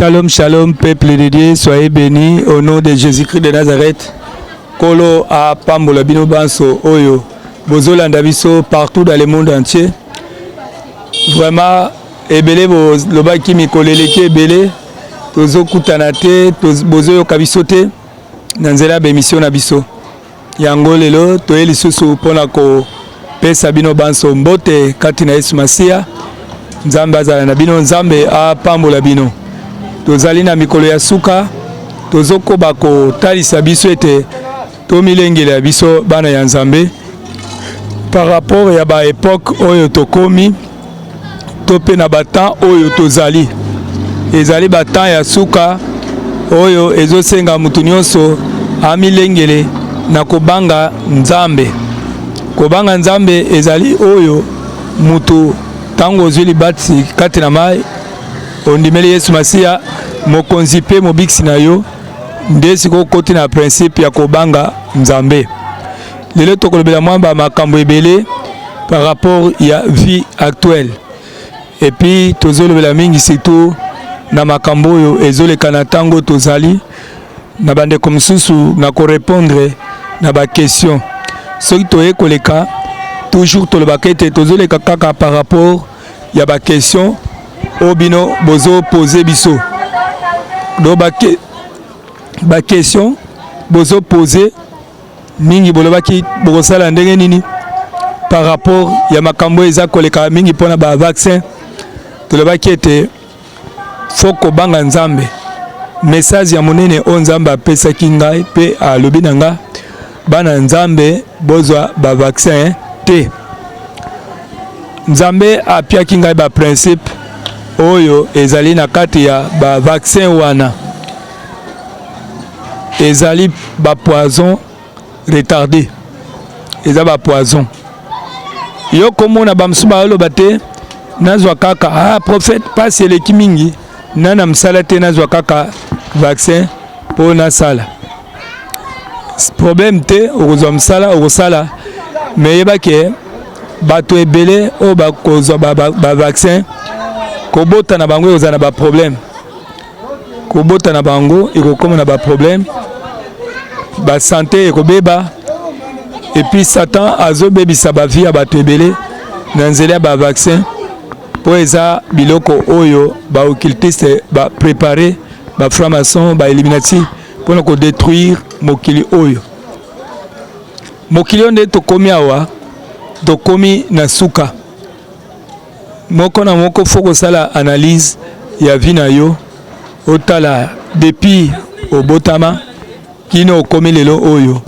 Shalom, shalom, peuple de Dieu, soyez bénis au nom de Jésus-Christ de Nazareth. Kolo apambola bino banso oyo bozolanda biso partout dans le monde entier. Vraiment ebele bolobaki mikolo eleki ebele tozokutana te, bozoyoka biso te na nzela ya baemission na biso. Yango lelo toye lisusu mpo na kopesa bino banso mbote kati na Yesu Masiya. Nzambe azala na bino, Nzambe apambola bino. Tozali na mikolo ya suka, tozokoba kotalisa biso ete tomilengela biso bana ya Nzambe par rapport ya ba epoque oyo tokomi to mpe na ba temps oyo tozali. Ezali ba temps ya suka oyo ezosenga moto nyonso amilengele na kobanga Nzambe. Kobanga Nzambe ezali oyo moto ntango ozwi libatisi kati na mai, ondimeli Yesu Masiya mokonzi mpe mobikisi na yo, nde sikoyo okoti na principe ya kobanga Nzambe. Lelo tokolobela mwa ba makambo ebele par rapport ya vie actuelle et puis tozolobela mingi surtout na makambo oyo ezoleka na ntango tozali na bandeko mosusu na korepondre na ba question. Soki toye koleka toujours tolobaka ete tozoleka kaka par rapport ya ba question oyo bino bozo pose biso. Donc ba question bozo pose mingi, bolobaki bokosala ndenge nini par rapport ya makambo eza koleka mingi mpona ba vaccin. Tolobaki ete faut kobanga Nzambe. Message ya monene oyo Nzambe apesaki ngai mpe alobi na nga: bana Nzambe, bozwa ba vaccin te. Nzambe apiaki ngai ba principe oyo ezali na kati ya ba vaccin wana. Ezali ba poison retardé, eza ba poison. Yo komona bamosusu baoloba te, nazwa kaka, ah prophète, pasi eleki mingi na mosala te, nazwa kaka vaccin mpo nasala. Problème te, okozwa mosala, okosala, mais yeba ke bato ebele oyo bakozwa ba vaccin, kobota na bango ekozala na ba problème. Kobota na bango ekokóma na ba problème, ba santé ekobeba. Et puis Satan azobebisa ba vie ya bato ebele na nzela ya ba vaccin, mpo eza biloko oyo ba occultiste ba préparé, ba franc-maçon, ba illuminati, mpona ko détruire mokili oyo. Mokili oyo nde tokomi awa, tokomi na suka. Moko na moko faut kosala analyse ya vie na yo, otala depuis obotama kino okomi lelo oyo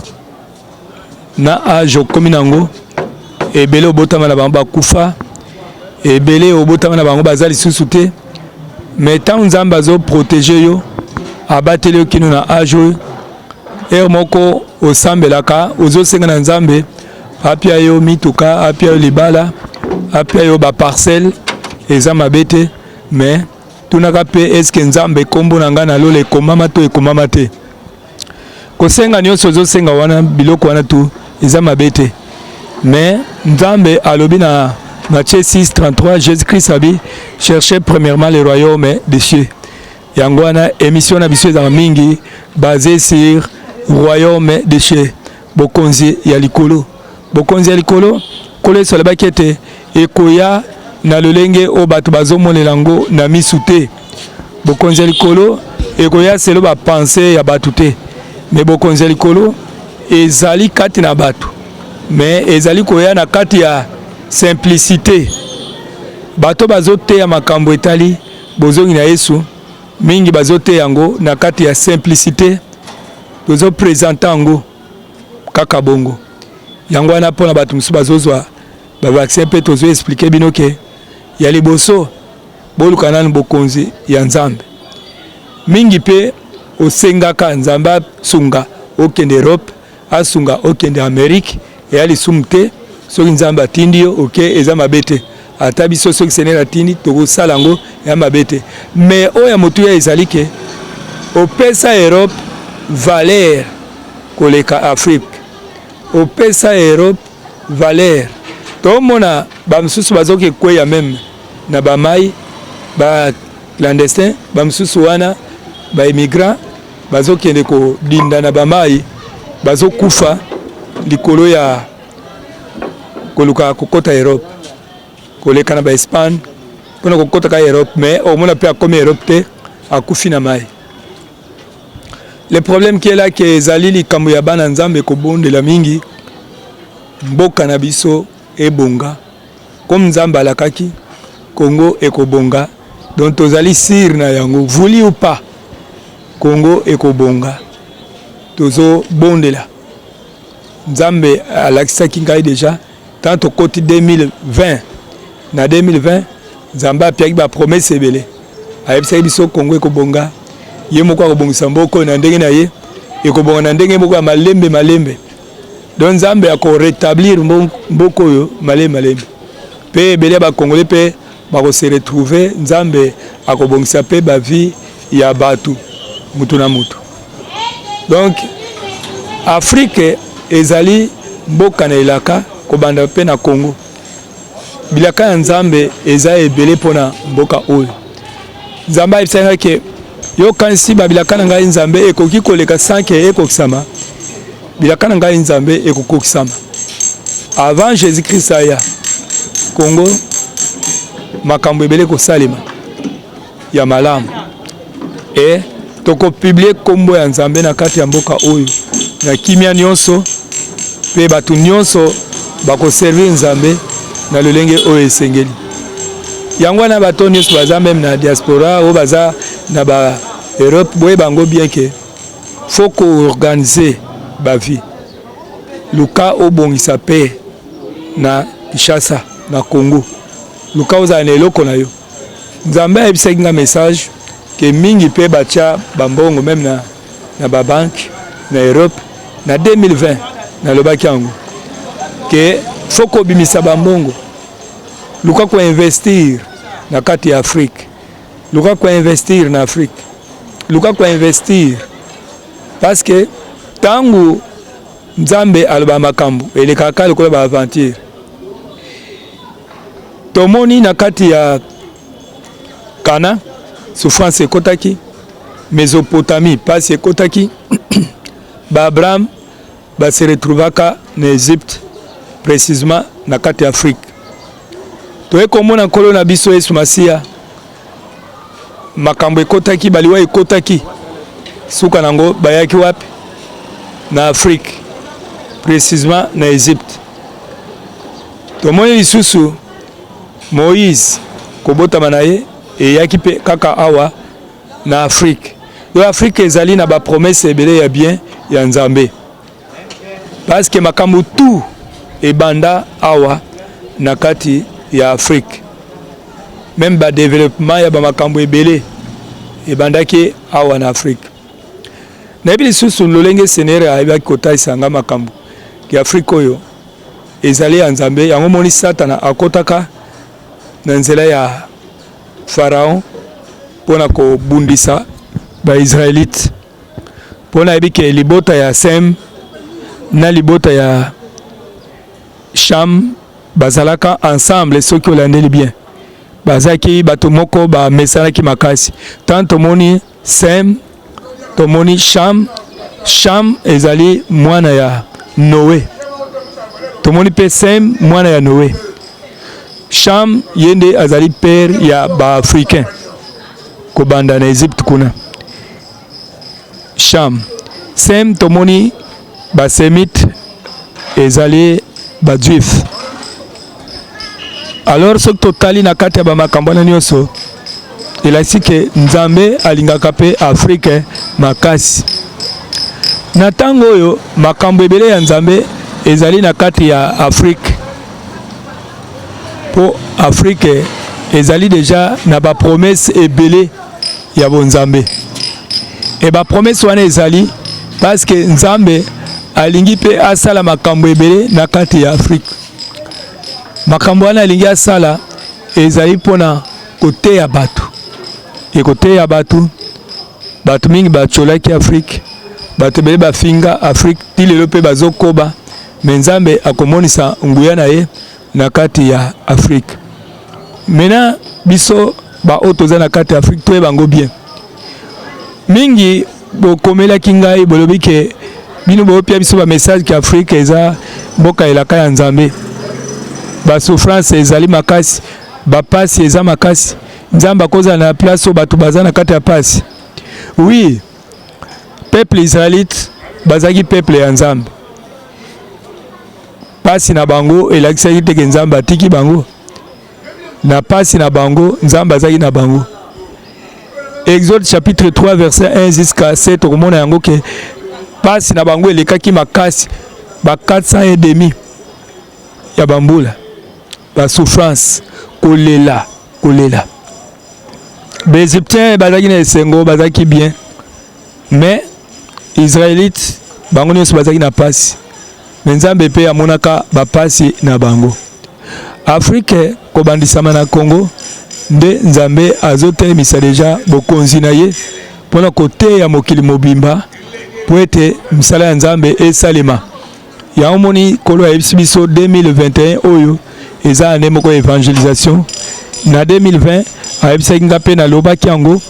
na age okomi nango. Ebele obotama na bango bakufa, ebele obotama na bango baza lisusu te. Mais ntango Nzambe azo protéger yo, abateli yo kino na age oyo, heure moko osambelaka, ozosenga na Nzambe apia yo mituka, apia yo libala, apia yo ba parcelle, eza mabe te. Mais tunaka mpe: eske Nzambe, nkombo na ngai na lola ekomama to ekomama te? Kosenga nyonso ozosenga wana, biloko wana tu, eza mabe te. Mais Nzambe alobi na Matthieu 6 33, Jésus Christ abi: cherchez premièrement le royaume des cieux. Yango wana émission na biso ezalaka mingi basé sur royaume des cieux, bokonzi ya likolo. Bokonzi ya likolo, Nkolo Yesu alobaki ete ekoya na lolenge oyo bato bazomonela yango na misu te. Bokonzi ya likolo ekoya selon ba pensée ya bato te, mais bokonzi ya likolo ezali kati na bato, mais ezali koya na kati ya simplicité. Bato bazoteya makambo etali bozongi na Yesu mingi, bazoteya yango na kati ya simplicité, tozo présenter yango kaka bongo. Yango wana mpona bato mosusu bazozwa ba vaccin mpe, tozo expliquer bino ke ya liboso, boluka nanu bokonzi ya Nzambe. Mingi mpe osengaka Nzambe asunga okende Europe, asunga okende Amérique. Eya lisumu te soki Nzambe atindi yo oke, eza mabe te. Ata biso soki Seigneur atindi, tokosala yango, ya mabe te. Mais oyo ya motuya ezali ke opesa Europe valeur koleka Afrique, opesa Europe valeur. Tomona bamosusu bazoki ekweya même na bamai. Clandestin, bamosusu wana ba immigrants bazokende kodinda na bamai, bazokufa likolo ya koluka kokota Europe, koleka na ba Espagne mpona kokota ka Europe, mais omona mpe akomi Europe te, akufi na mai. Le problème qui est là, ke ezali likambo ya bana Nzambe kobondela mingi mboka na biso ebonga, comme Nzambe alakaki Congo ekobonga. Donc tozali sûr na yango, voulu ou pas, Congo ekobonga. Tozobondela Nzambe. Alakisaki ngai déjà tant tokoti 2020. Na 2020, Nzambe apiaki bapromesses ebele, ayebisaki biso Congo ekobonga, ye moko akobongisa mboka oyo na ndenge na ye, ekobonga na ndenge moko ya malembe malembe. Donc Nzambe akorétablir mboka oyo malembe malembe, mpe ebele ya bacongolais mpe bakose retrouver. Nzambe akobongisa mpe bavie ya bato mutu na mutu. Donc Afrique ezali mboka na elaka, kobanda mpe na Congo. Bilaka ya Nzambe eza ebele mpona mboka oyo. Nzambe ayebisaki ngai ke yokanisi babilaka na ngai Nzambe ekoki koleka sans ke ekokisama. Bilaka na ngai Nzambe ekokokisama avant Jésus Christ aya. Congo, makambo ebele kosalema ya malamu e tokopublier nkombo ya Nzambe na kati ya mboka oyo na kimia nyonso, mpe bato nyonso bakoservir Nzambe na lolenge oyo esengeli. Yango wana bato nyonso baza même na diaspora, oyo baza na ba Europe, boyeba yango bien ke faut koorganiser bavie. Luka obongisa mpe na Kinshasa, na Congo, luka ozala na eloko na yo. Nzambe ayebisaki nga message ke mingi mpe batia bambongo même na babanques na Europe. Na 2020 nalobaki yango ke faut kobimisa bambongo, luka koinvestir na kati ya Afrique, luka koinvestir na Afrique, luka koinvestir, parce que ntango Nzambe aloba, makambo elekaka lokola baaventure. Tomoni na kati ya Kana, souffrance ekotaki, Mésopotamie, mpasi ekotaki, baAbraham base retrouvaka na Égypte, précisément na kati ya Afrique. Toye komona Nkolo na biso Yesu Masiya, makambo ekotaki, baliwa ekotaki, suka nango bayaki wapi? Na Afrique, précisément na Égypte. Tomoni lisusu Moïse, kobotama na ye eyaki mpe kaka awa na Afrique. Yo, Afrique ezali na bapromesses ebele ya bien ya Nzambe, parce que makambo tout ebanda awa na kati ya Afrique. Même badéveloppement ya bamakambo ebele ebandaki awa na Afrique. Nayebi lisusu lolenge Seigneur ayebaki kotalisa nga makambo ya Afrique oyo ezali ya Nzambe. Yango moni Satana akɔtaka na nzela ya Pharaon mpona kobundisa baisraélite, mpo nayebi ke libota ya Sem na libota ya Cham bazalaka ensemble. Soki olandeli bien, bazalaki bato moko, bamesanaki makasi. Tant tomoni Sem, tomoni Cham. Cham ezali mwana ya Noé. Tomoni mpe Sem, mwana ya Noé. Cham ye nde azali père ya baafricain, kobanda na Egypte kuna Cham. Sem, tomoni basémite, ezali bajuif. Alors soki totali na kati ya bamakambo wana nyonso, elakisi ke Nzambe alingaka mpe Afrique makasi. Na ntango oyo, makambo ebele ya Nzambe ezali na kati ya Afrique, mpo Afrique ezali déjà na bapromesses ebele ya bonzambe. E bapromesses wana ezali parce que Nzambe alingi mpe asala makambo ebele na kati ya Afrique. Makambo wana alingi asala ezali mpona koteya bato, ekoteya bato. Bato mingi batiolaki Afrique, bato ebele bafinga Afrique ti lelo mpe bazokoba, mais Nzambe akomonisa nguya na ye na kati ya Afrique. Maintenant biso Baoyo toza na kati ya Afrique, toyeba yango bien. Mingi bokomelaki ngai, bolobi ke bino boopia biso bamessage ke Afrique eza mboka elaka ya Nzambe, basouffrance ezali makasi, bapasi eza makasi, Nzambe akozala na place oyo bato baza na kati ya pasi. Oui, peuple israélite bazalaki peuple ya Nzambe. Pasi na bango elakisaki te ke Nzambe atiki bango. Na pasi na bango, Nzambe azalaki na bango. Exode chapitre 3 verset 1 jusqu'à 7, okomona yango ke pasi na bango elekaki makasi ba 400 et demi ya bambula, ba souffrance, kolela kolela. Baegyptien bazalaki na esengo, bazalaki bien, mais israélite bango nyonso bazalaki na pasi. Me Nzambe mpe amonaka bapasi na bango. Afrique, kobandisama na Congo, nde Nzambe azotelemisa deja bokonzi na ye mpona koteya mokili mobimba mpo ete misala ya Nzambe esalema. Yango moni Nkolo ayebisi biso 2021 oyo eza année moko ya évangélisation. Na 2020 ayebisaki nga mpe nalobaki yango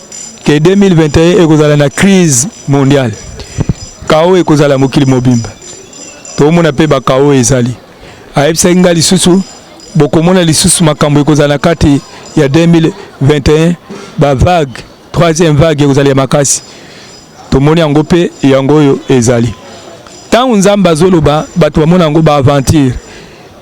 ke 2021 ekozala na crise mondiale, kao ekozala mokili mobimba, tokomona mpe bakao ezali. Ayebisaki nga lisusu bokomona lisusu makambo ekozala na kati ya 2021, bavague, troisième vague ekozala ya makasi. Tomoni yango mpe yango oyo ezali. Ntango Nzambe azoloba, bato bamona yango baaventure.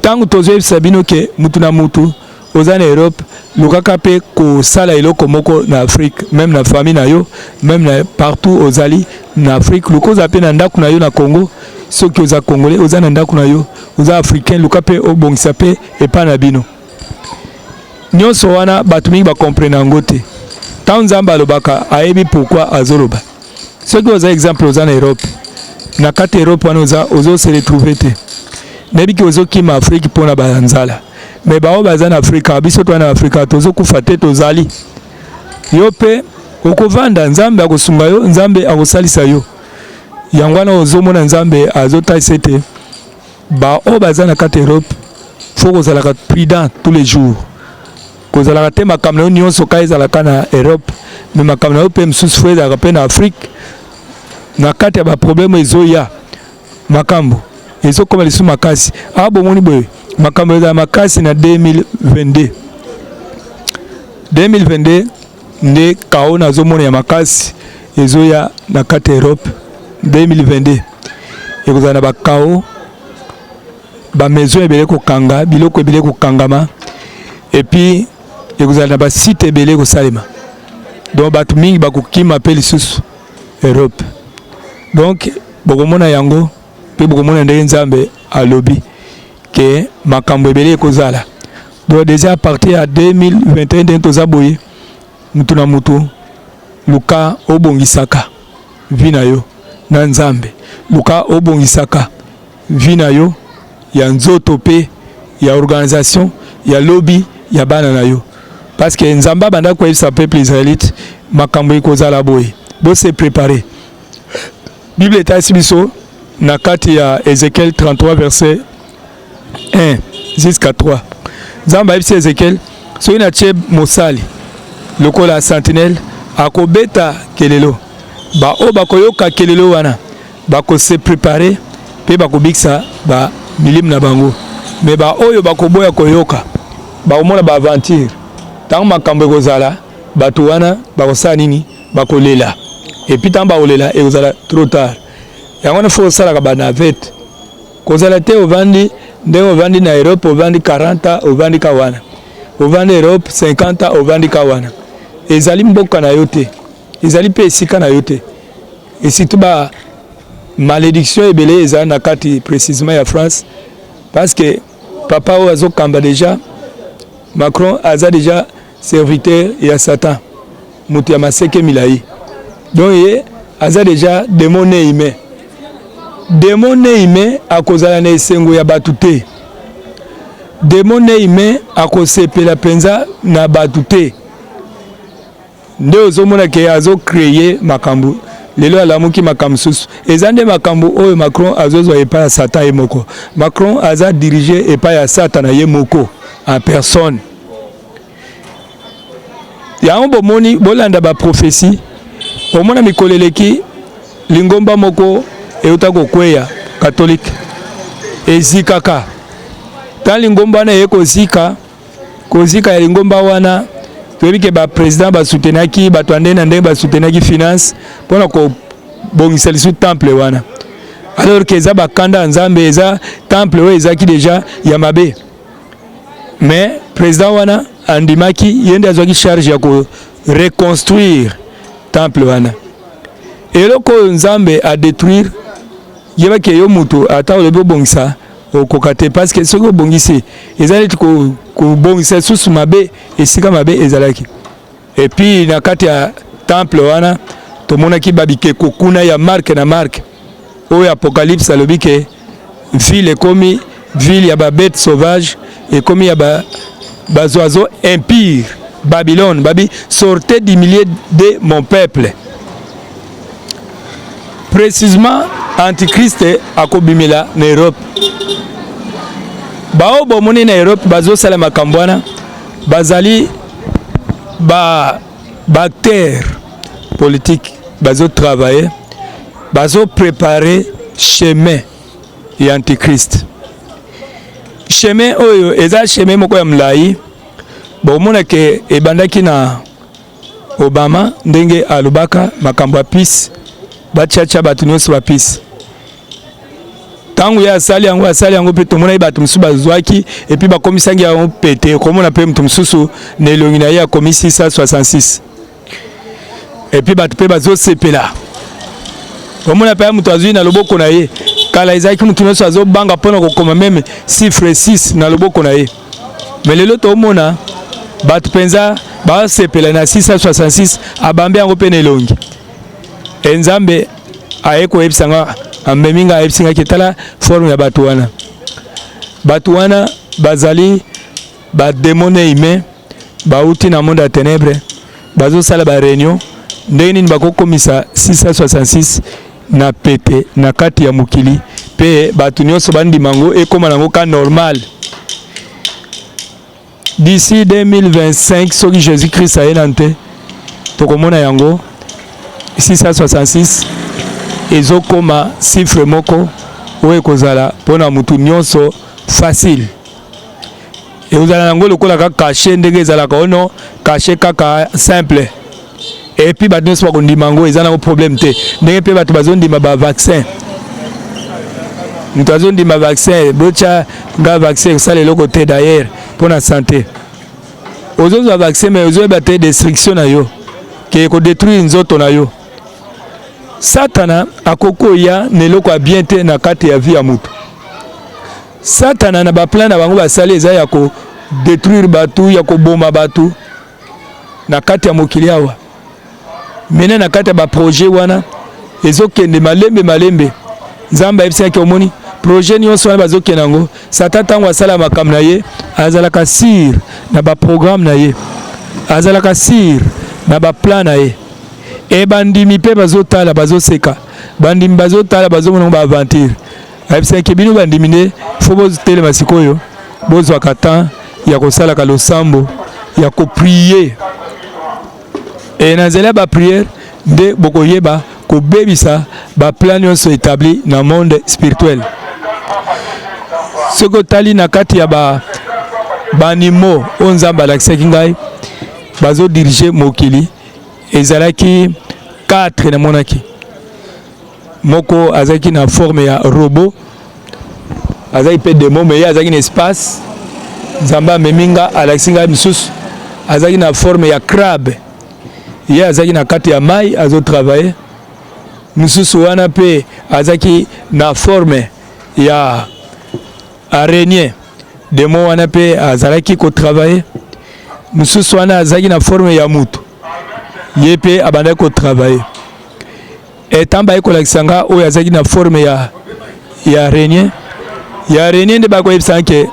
Ntango tozoyebisa bino ke mutu na mutu oza na Europe, lukaka mpe kosala eloko moko na Afrique, même na famille na yo, même na partout ozali na Afrique, luka ozala mpe na ndako na yo na Congo. Soki oza Congolais, oza na ndako na yo, oza Africain, luka mpe obongisa mpe epai na bino. Nyonso wana bato mingi bakomprene yango te. Ntango Nzambe alobaka, ayebi pourquoi azoloba. Soki oza, exemple, oza na Europe, na kati ya Europe wana oza, ozose retrouver te, nayebi ke ozokima Afrique mpona banzala. Me baoyo baza na Afrika, biso toza na Afrika, tozokufa te, tozali. Yo mpe okovanda, Nzambe akosunga yo, Nzambe akosalisa yo. Yango wana ozomona Nzambe azotalisa ete baoyo baza na kati ya Europe, faut kozalaka prudent tous les jours. Kozalaka te makambo na yo nyonso ka ezalaka na Europe, me makambo na yo mpe mosusu faut ezalaka mpe na Afrique. Na kati ya baproblème ezoya, makambo ezokoma lisusu makasi. Awa bomoni boye, makambo ezala makasi na 2022. 2022 nde kao nazomona ya makasi ezoya na kati ya Europe. 2022 ekozala na bakao, bamaison ebele kokanga, biloko ebele kokangama, et puis ekozala na basite ebele kosalema. Donc bato mingi bakokima mpe lisusu Europe. Donc bokomona yango mpe bokomona ndenge Nzambe alobi ke makambo ebele ekozala. Donc déjà à partir ya 2021, ndenge toza boye, mutu na mutu luka obongisaka vie na yo na Nzambe, luka obongisaka vie na yo ya nzoto mpe ya organisation ya lobi ya bana na yo, parce que Nzambe abanda koyebisa peuple israélite makambo ekozala boye, bose préparer. Bible etalisi biso na kati ya Ézéchiel 33 verset 1 jusqu'à 3, Nzambe ayebisi Ézéchiel: soki natie mosali lokola sentinelle, akobeta kelelo, baoyo bakoyoka kelelo wana bakose préparer mpe bakobikisa bamilimo na bango. Me baoyo bakoboya koyoka, bakomona baaventure. Ntango makambo ekozala, bato wana bakosala nini? Bakolela. Et puis ntango bakolela, ekozala trop tard. Yango wana faut osalaka banavette. Kozala te ovandi ndenge ovandi na Europe, ovandi 40 ans, ovandi ka wana, ovandi Europe 50 ans, ovandi ka wana. Ezali mboka na yo te, ezali mpe esika na yo te. Et surtout ba malédiction ebele eza na kati précisément ya France, parce que papa oyo azokamba déjà, Macron, aza déjà serviteur ya Satan, moto ya maseke milai. Donc ye aza déjà démon né humain. Démon né humain akozala na esengo ya bato te. Démon né humain akosepela mpenza na bato te. Nde ozomona ke azocréer makambo. Lelo alamuki, makambo mosusu eza nde makambo oyo Macron azozwa epai ya Satan ye moko. Macron aza dirigé epai ya Satan na ye moko en personne. Yango bomoni, bolanda ba prophetie, omona mikolo eleki lingomba moko euta kokweya, katolike ezikaka. Ntango lingomba wana eye kozika, kozika ya lingomba wana, toyebi ke ba president basutenaki bato ya ndenge na ndenge, basutenaki finance mpona kobongisa lisusu temple wana, alors ke eza bakanda ya Nzambe, eza temple oyo ezalaki deja ya mabe. Mais president wana andimaki, ye nde azwaki charge ya ko reconstruire temple wana. Eloko oyo Nzambe a détruire, yebaki yo moto ata olobi obongisa, okoka te, parce que soki obongisi, eza neti kobongisa lisusu mabe esika mabe ezalaki. Et puis na kati ya temple wana tomonaki babikeko kuna ya marque na marque oyo Apocalypse alobi ke ville ekomi ville ya babêtes sauvage, ekomi ya baoiseaux impurs. Babylone, babi: "Sortez du milieu de mon peuple." Précisément, Antichrist akobimela na Europe. Bao bomoni na Europe bazosala makambo wana, bazali ba baacteur politique, bazotravaille, bazoprépare chemin ya Antichrist. Chemin oyo eza chemin moko ya molai. Bomona ke ebandaki na Obama, ndenge alobaka makambo ya puce, batiatia bato nyonso bapuce. Ntango ye asali yango, asali yango mpe tomonaki bato mosusu bazwaki, et puis bakomisaki yango pete. Okomona mpe moto mosusu na elongi na ye akomi 666, et puis bato mpe bazosepela. Omona mpe moto azwi na loboko na ye. Kala ezalaki moto nyonso azobanga mpona kokoma même chiffre 6 na loboko na ye, mais lelo tomona bato mpenza basepela na 666, abambi yango mpe na elongi. E Nzambe aye koyebisa nga, amemi nga, ayebisi ngaki: "Tala forme ya bato wana." Bato wana bazali badémon humain, bauti na monde ya ténèbre, bazosala baréunion ndenge nini bakokomisa 666 na pete na kati ya mokili, mpe bato nyonso bandima yango, ekóma nango ka normal. D'ici 2025, soki Jésus Christ aye nanu te, tokomona yango 666 ezokóma chiffre moko oyo ekozala mpona motu nyonso facile. Ekozala yango lokola kaka cachet, ndenge ezalaka ono cachet kaka simple, et puis bato nyonso bakondima yango, eza nango problème te. Ndenge mpe bato bazondima bavaccin, moto azondima vaccin, botya nga vaccin, ekosala eloko te. D'ailleurs, mpo na santé, ozozwa vaccin mais ozoyeba te destruction na yo, ke ekodétruire nzoto na yo. Satana akoki koya na eloko ya bien te na kati ya vie ya moto. Satana na baplan na bango basali eza ya kodétruire bato, ya koboma bato na kati ya mokili awa. Mene na kati ya baprojet wana ezokende malembe malembe. Nzambe ayebisaki: "Omoni projet nyonso wana bazokende yango." Satan, ntango asala makambo na ye, azalaka sûr na baprogramme na ye, azalaka sûr na baplan na ye. E bandimi mpe bazotala, bazoseka. Bandimi bazotala, bazomona ngo baaventure. Ayebisaki: "Bino bandimi nde faut botelema sikoyo, bozwaka temps ya kosalaka losambo, ya koprier. E na nzela ya baprière nde bokoyeba kobebisa baplan nyonso établi na monde spirituel." Soki otali na kati ya baanimaux oyo Nzambe alakisaki ngai bazodirige mokili, ezalaki 4. Namonaki moko azalaki na forme ya robot, azalaki mpe démon, mais ye azalaki na espace. Nzambe amemi nga, alakisi ngai misusu azalaki na forme ya crabe, ye azalaki na kati ya mai, azotravaille. Mosusu wana mpe azalaki na forme ya araignée, démon wana mpe azalaki kotravaille. Mosusu wana azalaki na forme ya mutu, ye mpe abandaki kotravaille. Etan baye kolakisa nga oyo azalaki na forme ya araignée, ya araignée nde bakoyebisa ke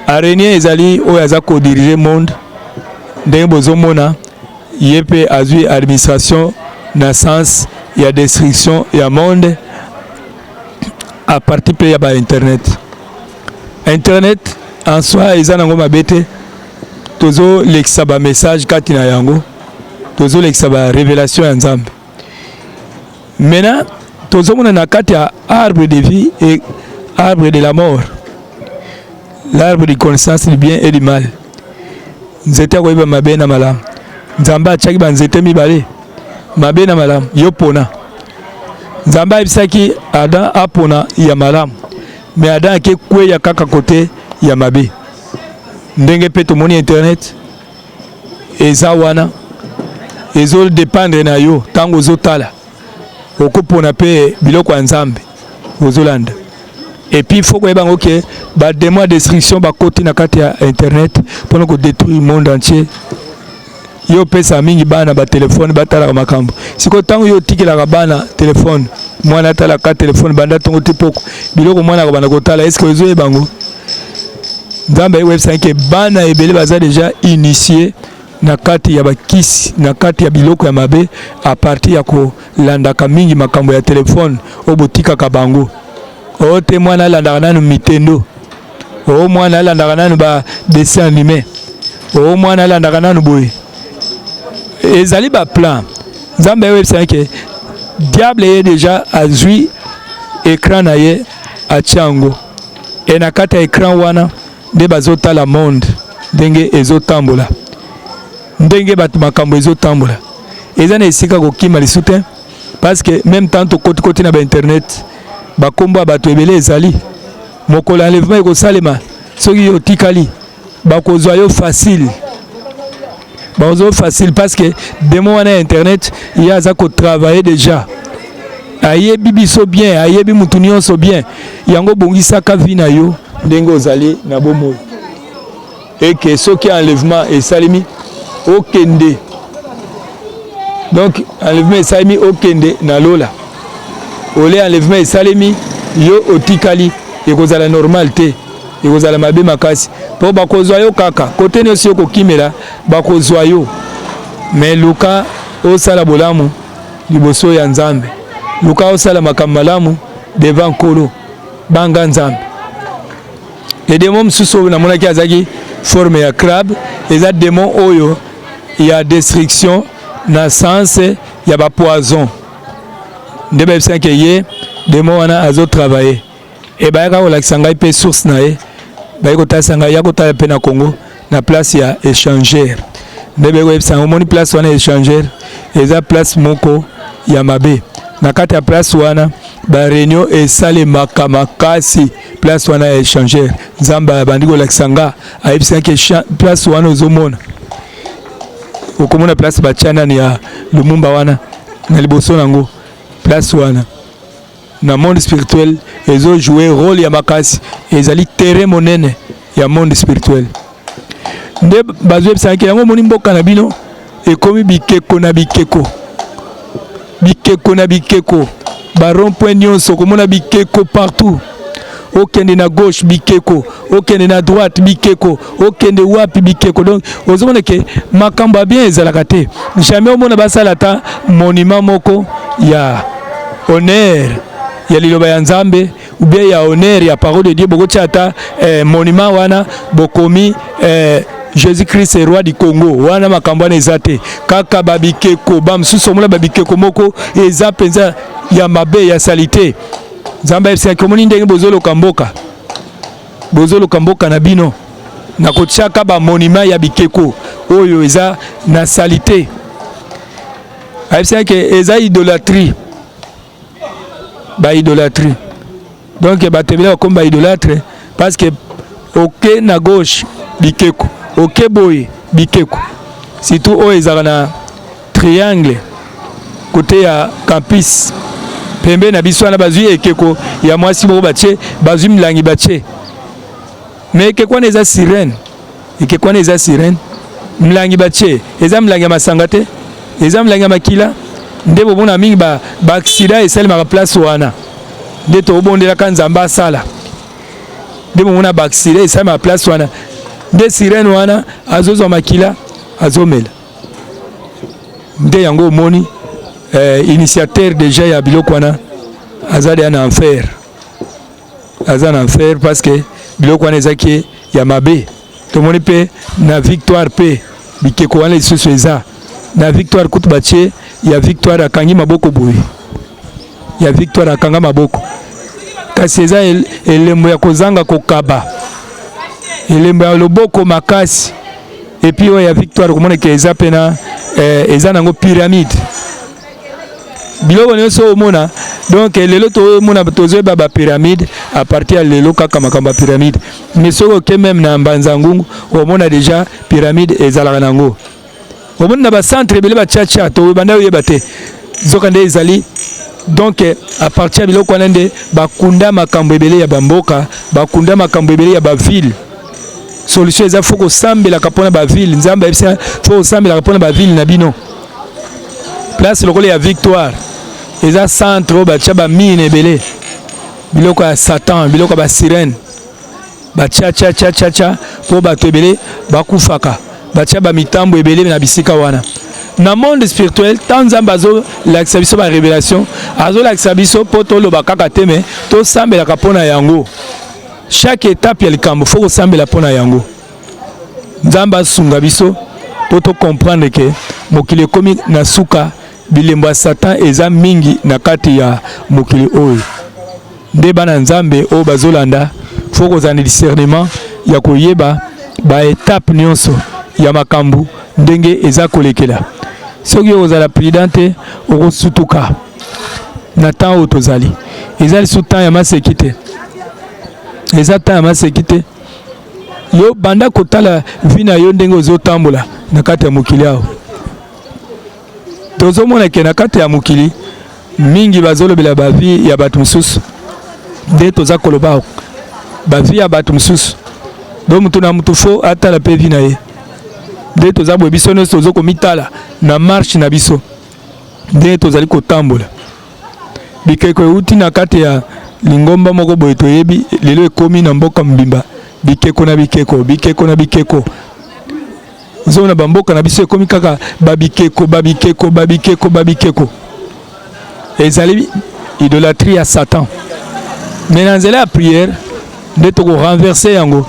araignée ezali oyo aza kodirige monde. Ndenge bozomona, ye mpe azwi administration na sens ya destruction ya monde à partir mpe ya bainternet. Internet en soi eza nango mabe te, tozolekisa bamessage kati na yango. Tozolekisa ba révélation ya Nzambe. Maintenant tozomona na kati ya arbre de vie et arbre de la mort, l'arbre de connaissance du bien et du mal, nzete ya koyeba mabe na malamu. Nzambe atiaki banzete mibale, mabe na malamu, yo pona. Nzambe ayebisaki Adam apona ya malamu, mais Adam ake kweya kaka kote ya mabe. Ndenge mpe tomoni internet eza wana, ezodépendre na yo. Ntango ozotala, okopona mpe biloko ya Nzambe ozolanda. Et puis faut koyeba yango ke badémon ya destruction bakoti na kati ya internet mpona kodétruire monde entier. Yo opesa mingi bana batelefone, batalaka makambo. Sikoyo ntango yo otikelaka bana telefone, mwana atalaka telefone banda ntongo ti poko, biloko mwana akobanda kotala, est-ce ozoyeba yango? Nzambe ayebisaki ke bana ebele baza déjà initié na kati ya bakisi, na kati ya biloko ya mabe, à partir ya kolandaka mingi makambo ya telefone oyo botikaka bango. Oyo te, mwana alandaka nanu mitendo, oyo mwana alandaka nanu ba dessin animé, oyo mwana alandaka nanu boye. Ezali baplan. Nzambe ayebisaki ke diable ye déjà azwi écran na ye, atia yango e na kati ya écran wana nde bazotala monde ndenge ezotambola, ndenge bato makambo ezotambola. Eza na esika kokima lisu te, parce que même temps tokotikoti na bainternet, bakombo ya bato ebele ezali. Mokolo ya enlèvement ekosalema, soki yo otikali, bakozwa yo facile, bakozwa yo facile, parce que démon wana ya internet, ye aza kotravailler déjà, ayebi biso bien, ayebi mutu nyonso bien. Yango bongisaka vie na yo ndenge ozali na bomoi, eke soki enlèvement esalemi, okende. Donc enlèvement esalemi, okende na lola. Ole enlèvement esalemi, yo otikali, ekozala normal te, ekozala mabe makasi, mpo bakozwa yo kaka kote nyonso yo kokimela, bakozwa yo. Mais luka osala bolamu liboso ya Nzambe, luka osala makambo malamu devant Nkolo, banga Nzambe. E démon mosusu oyo namonaki azalaki forme ya crabe, eza démon oyo ya destruction na sens ya bapoison. Nde bayebisaki ye démon wana azotravailler e bayaka kolakisa ngai mpe source na ye. Baye kotalisa ngai ya kotala mpe na Congo, na place ya Échangeur. Nde baye koyebisa ngai: omoni place wana, Échangeur, eza place moko ya mabe. Na kati ya place wana, baréunion esalemaka makasi, place wana ya Échangeur. Nzambe abandi kolakisa nga, ayebisaki: place wana ozomona, okomona place batia nani ya Lumumba wana na liboso nango, place wana na monde spirituel ezojoue rôle ya makasi, ezali terrain monene ya monde spirituel. Nde bazoyebisaki yango: omoni mboka na bino ekomi bikeko na bikeko, bikeko na bikeko, barond-point nyonso okomona bikeko partout. Okende na gauche, bikeko, okende na droite, bikeko, okende wapi, bikeko. Donc ozomona ke makambo ya bien ezalaka te. Jamais omona basala ata monument moko ya honneur ya liloba ya Nzambe ou bien ya honneur ya parole de Dieu. Bokotia ata monument wana, bokomi Jésus Christ est roi du Congo. Wana makambo wana eza te, kaka babikeko. Bamosusu omona babikeko moko eza mpenza ya mabe, ya saleté. Nzambe ayebisaki: omoni ndenge bozoloka mboka, bozoloka mboka na bino na kotiaka bamonument ya bikeko oyo eza na saleté. Ayebisaki eza idolâtrie, baidolâtrie. Donc bato ebele bakomi baidolâtre, parce que oke na gauche, bikeko, oke boye, bikeko. Surtout oyo ezalaka na triangle kote ya campus pembe na biso wana, bazwi ekeko ya mwasi moko batie, bazwi milangi batie. Mais ekeko wana eza sirène, ekeko wana eza sirène. Milangi batie eza milangi ya masanga te, eza milangi ya makila. Nde bomona mingi baaccident ba esalemaka place wana. Nde tobondelaka Nzambe asala. Nde bomona baaccident esalemaka place wana. Nde sirène wana azozwa makila, azomela. Nde yango omoni initiateur déjà ya biloko wana aza deya na enfer, aza na enfer, parce que biloko wana ezaki ya mabe. Tomoni mpe na Victoire mpe bikeko wana lisusu eza. Na Victoire kutu batie ya Victoire akangi maboko boye, ya Victoire akanga maboko, kasi eza elembo ya kozanga kokaba, elembo ya loboko makasi. Et puis oyo ya Victoire komona ke eza pena eza nango pyramide, biloko nyonso omona. Donc lelo tomona, tozoyeba bapyramide à partir ya lelo kaka, makambo ya pyramide. Mais soki oke même na Mbanza Ngungu, omona déjà pyramide ezalaka nango. Omoni na bacentre ebele batiatia, tobanda oyeba te, zoka nde ezali. Donc à partir ya biloko wana nde bakunda makambo ebele ya bamboka, bakunda makambo ebele ya baville. Solution eza faut kosambelaka mpona baville. Nzambe ayebisa, faut kosambelaka mpona baville na bino. Place lokola ya Victoire eza centre oyo batia bamine ebele, biloko ya Satan, biloko ya basirene, batia tia tia tia tia mpo bato ebele bakufaka. Batia bamitambo ebele na bisika wana. Na monde spirituel, tant Nzambe azolakisa biso barévélation, azolakisa biso mpo toloba kaka te, mais tosambelaka mpo na yango. Chaque étape ya likambo, faut kosambela mpo na yango. Nzambe asunga biso mpo tocomprendre ke mokili ekómi na suka. Bilembo ya Satan eza mingi na kati ya mokili oyo. Nde bana Nzambe oyo bazolanda, faut kozala na discernement ya koyeba baétape nyonso ya makambo ndenge eza kolekela. Soki okozala prudent te, okosutuka. Na temps oyo tozali, eza lisusu temps ya maseki te, eza temps ya maseki te. Yo banda kotala vie na yo ndenge ozotambola na kati ya mokili awa. Tozomona ke na kati ya mokili mingi bazolobela bavie ya bato mosusu. Nde toza koloba bavie ya bato mosusu, do mutu na mutu faut atala mpe vie na ye. Nde toza boye, biso nyonso toza komitala na marche na biso ndenge tozali kotambola. Bikeko euti na kati ya lingomba moko boye toyebi, lelo ekómi na mboka mobimba, bikeko na bikeko, bikeko na bikeko. Ozomona bamboka na biso ekómi kaka babikeko, babikeko, babikeko, babikeko. Ezali idolâtrie ya Satan. Mais na nzela ya prière nde tokorenverser yango.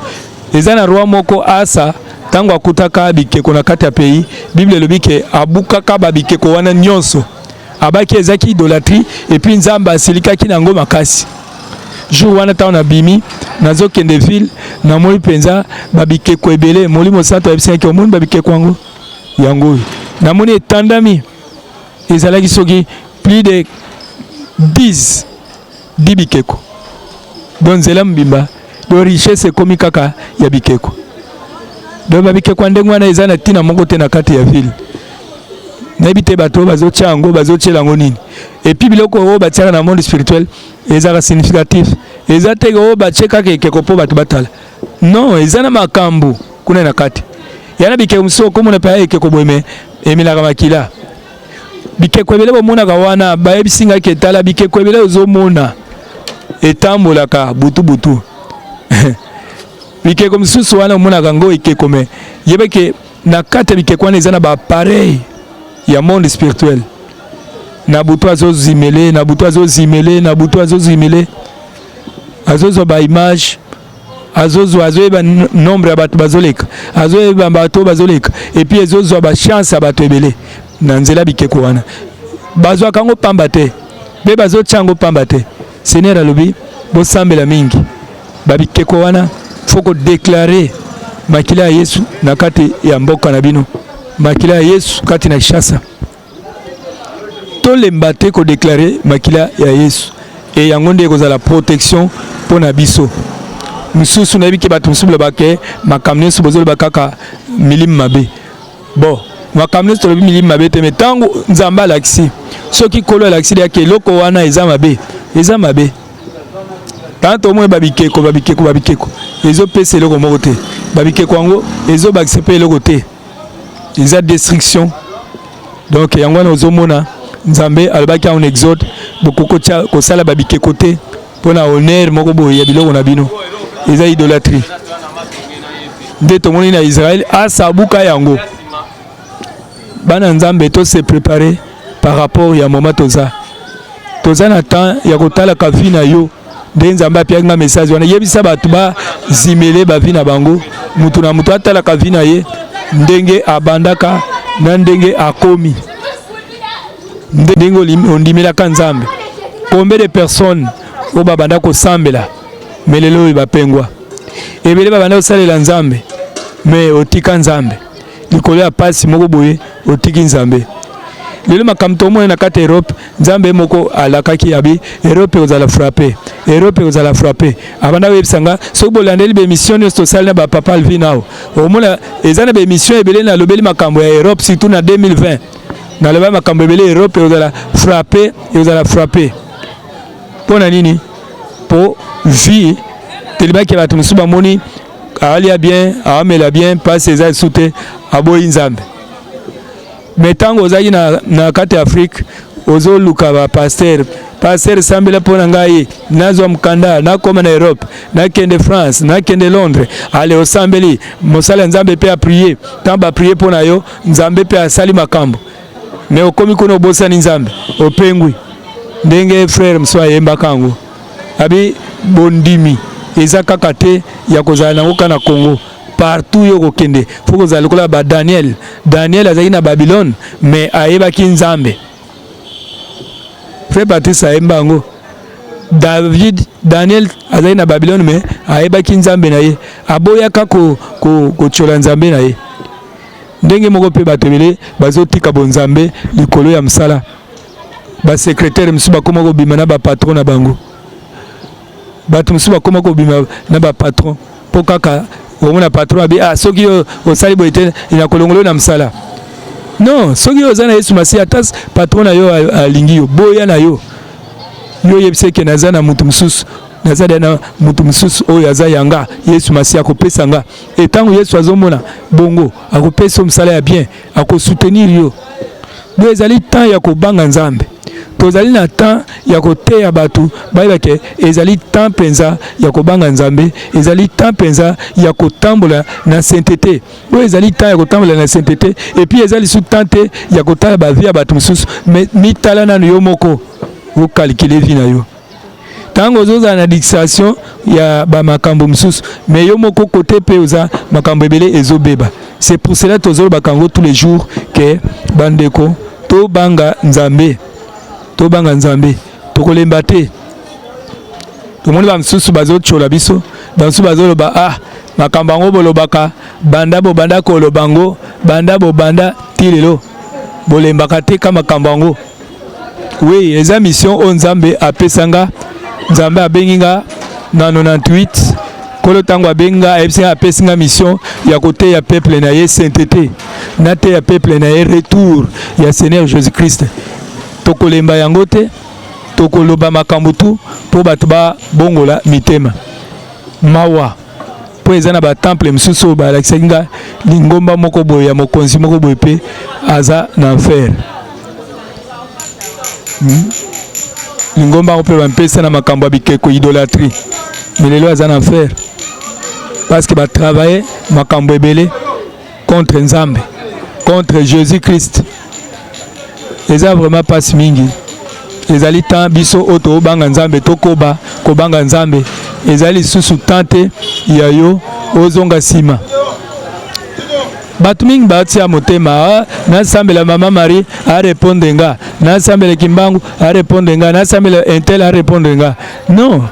Eza na roi moko, Asa, ntango akutaka bikeko na kati ya pays, Bible elobi ke abukaka babikeko wana nyonso. Abaki ezaki idolâtrie, et puis Nzambe asilikaki na yango makasi. Jour wana, ntango nabimi, nazokende ville, namoni mpenza babikeko ebele. Molimo Santo ayebisaki: "Omoni babikeko yango? Yango oyo." Namoni etandami, ezalaki soki plus de 10 bikeko. Donc nzela mobimba, donc richesse ekomi kaka ya bikeko. Donc babikeko ya ndenge wana eza na ntina moko te na kati ya ville. Nayebi te bato oyo bazotia yango, bazotiela yango nini. Et puis biloko oyo batiaka na monde spirituel ezalaka significatif. Eza te oyo batie kaka ekeko mpo bato batala. Non, eza na makambo kuna na kati. Ya na bikeko mosusu, okomona mpe ekeko boye, mais emelaka makila. Bikeko ebele bomonaka wana, bayebisi ngai ke tala, bikeko ebele ozomona etambolaka butu butu. Bikeko mosusu wana omonaka yango ekeko, mais yebeke na kati ya bikeko wana eza na baappareil ya monde spirituel. Na butu azozimele, na butu azozimele, na butu azozimele, azozwa baimage, azozwa, azoyeba nombre ya bato bazoleka, azoyeba bato bazoleka, et puis ezozwa bachance ya bato ebele na nzela. Bikeko wana bazwaka yango pamba te, mpe bazotia yango pamba te. Seigneur alobi bosambela mingi. Babikeko wana, faut kodéclarer makila ya Yesu na kati ya mboka na bino, makila ya Yesu kati na Kinshasa. Tolemba te kodéclarer makila ya Yesu, e yango nde ekozala protection mpo na biso. Mosusu nayebi ke bato mosusu balobaka makambo nyonso bozoloba kaka milimo mabe. Bon, makambo nyonso tolobi milimo mabe te, mais ntango Nzambe alakisi, soki Nkolo alakisi yake eloko wana eza mabe, eza mabe. Tango tomoni babikeko, babikeko, babikeko ezopesa eloko moko te. Babikeko yango ezobakisa mpe eloko te, eza destruction. Donc yango wana ozomona Nzambe alobaki yango na Exode: bokoki kosala babikeko te mpona honneur moko boye ya biloko na bino, eza idolâtrie. Nde tomoni na Israel, Asa abuka yango. Bana Nzambe, to se préparer par rapport ya moment toza. Toza na temps ya kotalaka vie na yo. Nde Nzambe apiaki nga message wana: yebisa bato bazimele bavie na bango, mutu na mutu atalaka vie na ye ndenge abandaka. na ndenge akomi, ndenge ondimelaka Nzambe. Combien de personnes oyo babanda kosambela, mais lelo oyo bapengwa? Ebele babanda kosalela Nzambe, mais otika Nzambe likolo ya pasi moko boye, otiki Nzambe. Lelo makambo tomona na kati ya Europe, Nzambe moko alakaki abi Europe ekozala frappe, Europe ekozala frappe. Abanda koyebisa nga, soki bolandeli baémission nyonso tosali na bapapa Alvin awa, omona eza na baémission ebele nalobeli makambo ya Europe, surtout na 2020 naloba makambo ebele. Europe ekozala frappe, ekozala frappe. Mpo na nini? Mpo vie telebaki, bato mosusu bamoni alia bien, aamela bien, mpasi eza lisusu te, aboyi Nzambe. Mais ntango ozalaki na kati ya Afrique, ozoluka bapasteur: "Pasteur, sambela mpo na ngai nazwa mokanda, nakóma na Europe, nakende France, nakende Londres." Ale, osambeli, mosala ya Nzambe mpe aprier. Ntango baprier mpo na yo, Nzambe mpe asali makambo. Mais okomi kuna, obosani Nzambe, opengwi. Ndenge frère mosusu ayembaka yango, abi bondimi eza kaka te ya kozala nango kaka na Congo. Partout yo kokende, faut kozala lokola ba Daniel. Daniel azalaki na Babylone, mais ayebaki Nzambe. Frère Patrice ayemba yango. David, Daniel azalaki na Babylone, mais ayebaki Nzambe na ye, aboyaka kotiola ko Nzambe na ye. Ndenge moko mpe bato ebele bazotika bonzambe likolo ya mosala. Basecrétaire mosusu bakóma kobima na bapatron na bango, bato mosusu bakóma kobima na bapatron mpo kaka omona patron abi: "Ah, soki yo osali boye te, nakolongola yo na mosala." Non, soki yo oza na Yesu Masiya, ata patron na yo alingi yo, boya na yo. Yo oyebisa eke naza na motu mosusu, naza na motu mosusu oyo aza yanga Yesu Masiya akopesa nga. E ntango Yesu azomona bongo, akopesa yo mosala ya bien, akosoutenir yo. Bo ezali temps ya kobanga Nzambe. Tozali na temps ya koteya bato bayeba ke ezali temps mpenza ya kobanga Nzambe, ezali temps mpenza ya kotambola na sainteté. Oyo ezali temps ya kotambola na sainteté. Et puis eza lisusu temps te ya kotala bavie ya bato mosusu, mais mitala nanu yo moko, ocalculer vie na yo. Ntango ozozala na distraction ya bamakambo mosusu, mais yo moko kote mpe oza makambo ebele ezobeba. C'est pour cela tozolobaka yango tous les jours ke bandeko, tobanga Nzambe, tobanga Nzambe. Tokolemba te. Tomoni bamosusu bazotyola biso, bamosusu bazoloba: "Ah, makambo yango bolobaka, banda bobanda koloba yango, banda bobanda ti lelo, bolembaka te ka makambo yango." Oui, eza mission oyo Nzambe apesa nga. Nzambe abengi nga na 98. Nkolo ntango abengi nga, ayebisi nga, apesi nga mission ya koteya peuple na ye sainteté, nateya peuple na ye retour ya Seigneur Jésus Christ. Tokolemba yango te. Tokoloba makambo tu mpo bato babongola mitema. Mawa mpo eza na batemple mosusu oyo balakisaki nga, lingomba moko boye ya mokonzi moko boye mpe aza na enfer. Lingomba yango mpe bampesa na makambo ya bikeko, idolâtrie, mais lelo aza na enfer parce que batravaille makambo ebele contre Nzambe, contre Jésus Christ. Eza vraiment mpasi mingi. Ezali temps biso oyo tobanga Nzambe, tokoba kobanga Nzambe. Ezali lisusu temps te ya yo ozonga nsima. Bato mingi batia motema: "Ah, nasambela Mama Marie arépondre nga, nasambela Kimbangu arépondre nga, nasambela un tel arépondre nga." Non,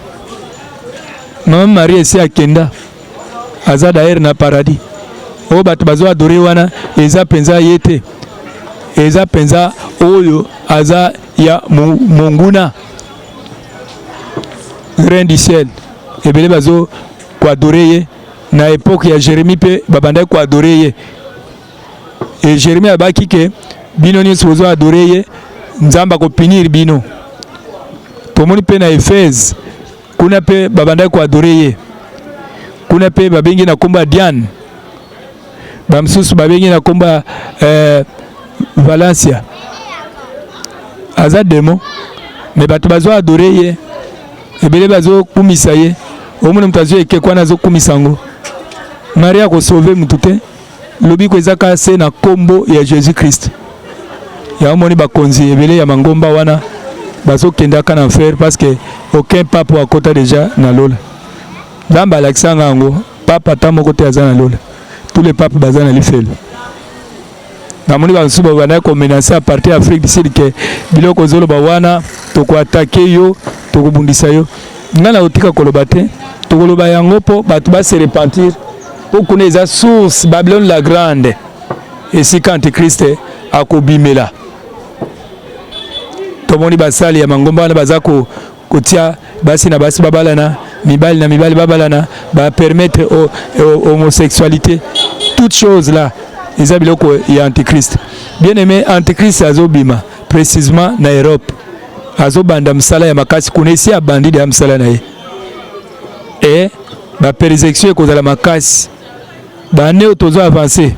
Mama Marie esi akenda, aza d'ailleurs na paradis. Oyo bato bazo adorer wana eza mpenza ye te, eza mpenza oyo aza ya monguna, reine du ciel. Ebele bazo koadorer ye. Na époque ya Jérémie mpe babandaki koadorer ye. E Jérémie abaki ke bino nyonso bozo adorer ye, Nzambe akopunir bino. Tomoni mpe na Éphèse kuna mpe babandaki koadorer ye. Kuna mpe babengi na nkombo ya Diane, bamosusu babengi na nkombo ya Valencia, aza démon. Mais bato bazo adorer ye ebele, bazokumisa ye. Omona moto azwi ekeko wana, azokumisa yango. Marie akosauver motu te. Lobiko eza kaka se na nkombo ya Jésus Christ. Yango moni bakonzi ebele ya mangomba wana bazokendaka na enfer parce que aucun pape akota déjà na lola. Nzambe alakisanga yango, pape ata moko te aza na lola. Tous les papes baza na lifelo. Namoni bamosusu babandaki komenace à partir ya Afrique du Sud ke biloko ozoloba wana tokoatake yo, tokobundisa yo. Ngai nakotika koloba te, tokoloba yango mpo bato ba se repentir, mpo kuna eza source Babylone la grande, esika antichrist akobimela. Tomoni basali ya mangomba wana baza ko kotia basi na basi babalana, mibali na mibali babalana, ba permettre homosexualité, toutes choses là eza biloko ya antichrist. Bien aimé, antichrist azobima précisément na Europe, azobanda mosala ya makasi kuna, esi abandi deya mosala na ye. E bapersecution ekozala makasi bane oyo tozo avance,